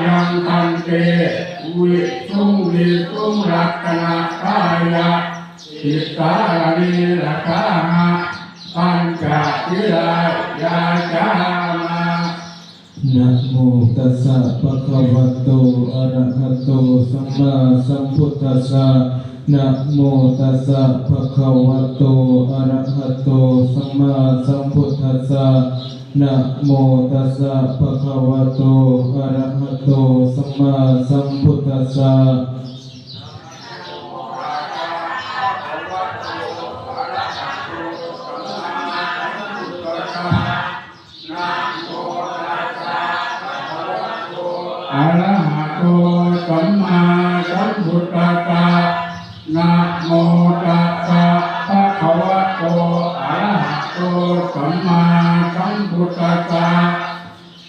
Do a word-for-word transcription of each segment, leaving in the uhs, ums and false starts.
Mayaṃ bhante visuṃ visuṃ rakkhaṇatthāya tisaraṇena saha pañca sīlāni yācāma. Namo tassa bhagavato arahato sammāsambuddhassa. Namo tassa bhagavato arahato sammāsambuddhassa. Namo tassa bhagavato arahato sammāsambuddhassa. Arahato sammāsambuddhassa. Namo tassa bhagavato arahato sammāsambuddhassa.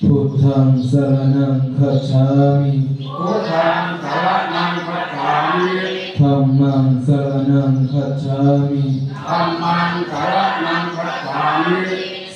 Buddhaṃ saraṇaṃ gacchāmi. Buddhaṃ saraṇaṃ gacchāmi. Dhammaṃ saraṇaṃ gacchāmi. Dhammaṃ saraṇaṃ gacchāmi.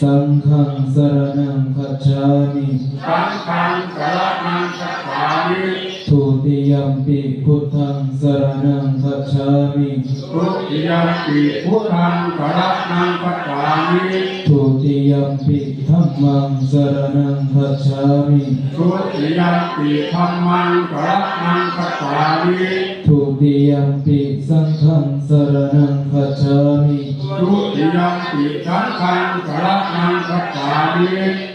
Saṅghaṃ saraṇaṃ gacchāmi. Saṅghaṃ saraṇaṃ gacchāmi. Dutiyampi buddhaṃ saraṇaṃ gacchāmi. Dutiyampi buddhaṃ saraṇaṃ gacchāmi. Dutiyampi dhammaṃ saraṇaṃ gacchāmi. Dutiyampi dhammaṃ saraṇaṃ gacchāmi. Dutiyampi saṅghaṃ saraṇaṃ gacchāmi. Dutiyampi saṅghaṃ saraṇaṃ gacchāmi.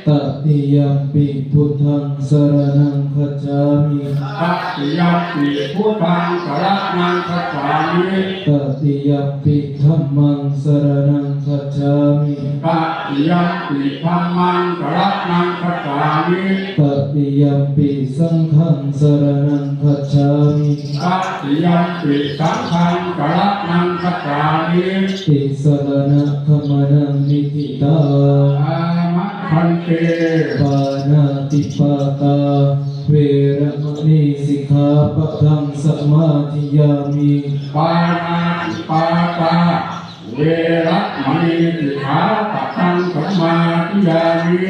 Tatiyampi buddhaṃ saraṇaṃ gacchāmi. Tatiyampi buddhaṃ saraṇaṃ gacchāmi. Tatiyampi dhammaṃ saraṇaṃ gacchāmi. Tatiyampi dhammaṃ saraṇaṃ gacchāmi. Tatiyampi saṅghaṃ saraṇaṃ gacchāmi. Tatiyampi saṅghaṃ saraṇaṃ gacchāmi. Tisaraṇagamanaṃ niṭṭhitaṃ. Āma bhante. Pāṇātipātā veramaṇī sikkhāpadaṃ samādiyāmi. Pāṇātipātā veramaṇī sikkhāpadaṃ samādiyāmi.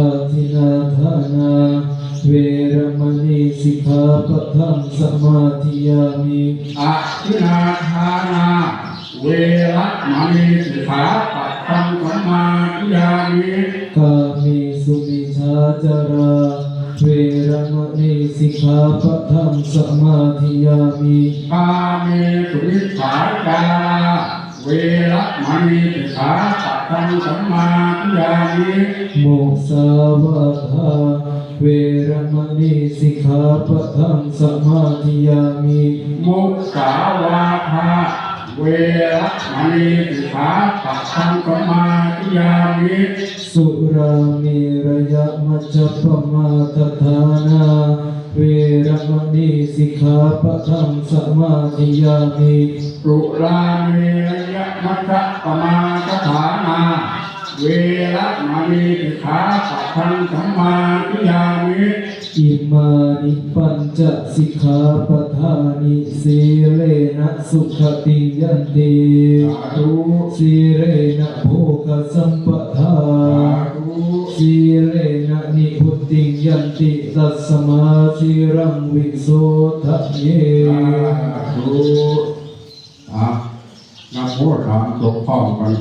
Adinnādānā veramaṇī sikkhāpadaṃ samādiyāmi. Adinnādānā veramaṇī sikkhāpadaṃ samādiyāmi. Kāmesu micchācārā veramaṇī sikkhāpadaṃ samādiyāmi. Kāmesu micchācārā veramaṇī sikkhāpadaṃ samādiyāmi. Musāvādā veramaṇī sikkhāpadaṃ samādiyāmi. Musāvādā veramaṇī sikkhāpadaṃ samādiyāmi. Surāmerayamajjapamādaṭṭhānā veramaṇī sikkhāpadaṃ samādiyāmi. Surāmerayamajjapamādaṭṭhānā veramaṇī sikkhāpadaṃ samādiyāmi. Imāni pañca sikkhāpadāni. Sīlena sugatiṃ yanti. Sādhu. Sīlena bhogasampadā. Sādhu. Sīlena nibbutiṃ yanti, tasmā sīlaṃ visodhaye. Sādhu. อ่ะ นะโม สามจบพร้อมกัน